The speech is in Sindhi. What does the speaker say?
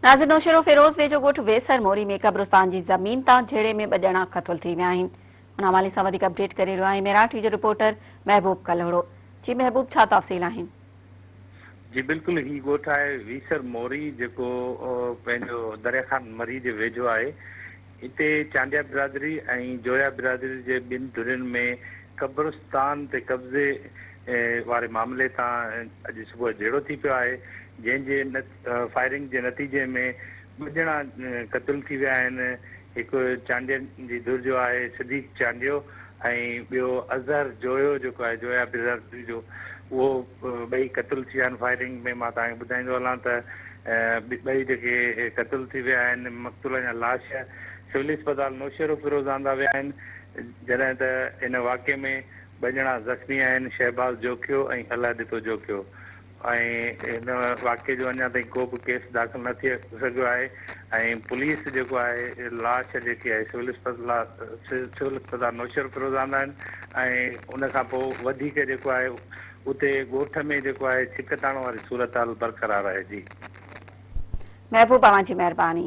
ناظر نوشهروفيروز ويجهو ڳوٺ ويسر موري ۾ قبرستان جي زمين تان جهيڙي ۾ ٻه ڄڻا قتل ٿي ويا آهن. ان حوالي سان وڌيڪ اپڊيٽ ڪري رهيو آهي ميراٺ ٽي جو رپورٽر محبوب ڪلهوڙو. جي محبوب ڇا تفصيل آهن؟ جي بلڪل هي ڳوٺ آهي ويسر موري جيڪو پنهنجو دريا خان مري جي ويجهو آهي اتي چانڊيا برادري ۽ جويا برادري جي ٻن ڌرين ۾ قبرستان تي قبضي واري معاملي تان اڄ صبح جهيڙو ٿي پيو آهي، جنهن جي فائرنگ جي نتيجي ۾ ٻه ڄڻا قتل ٿي ويا آهن، هڪ چانڊين جي ڌر جو آهي صديق چانڊيو ۽ ٻيو اظهر جويو جيڪو آهي جويا برادري جو اهو ٻئي قتل ٿي ويا آهن فائرنگ ۾ مان توهان کي ٻڌائيندو هلان ته ٻئي جيڪي قتل ٿي ويا آهن مقتولن جا لاش سول اسپتال نوشهروفيروز آندا ويا آهن جڏهن ته ان واقعي ۾ ٻه ڄڻا زخمي آهن شهباز جوکيو ۽ الله ڏتو جوکيو ۽ هن واقعي جو اڃا تائين ڪو به ڪيس داخل نه ٿي سگهيو آهي ۽ پوليس جيڪو آهي لاش جيڪي آهي سول سول اسپتال نوشهروفيروز آندا آهن ۽ ان کان پوء وڌيڪ جيڪو آهي اتي ڳوٺ ۾ جيڪو آهي ڇڪتاڻ واري صورتحال برقرار آهي جي. محبوب اوهان جي مهرباني.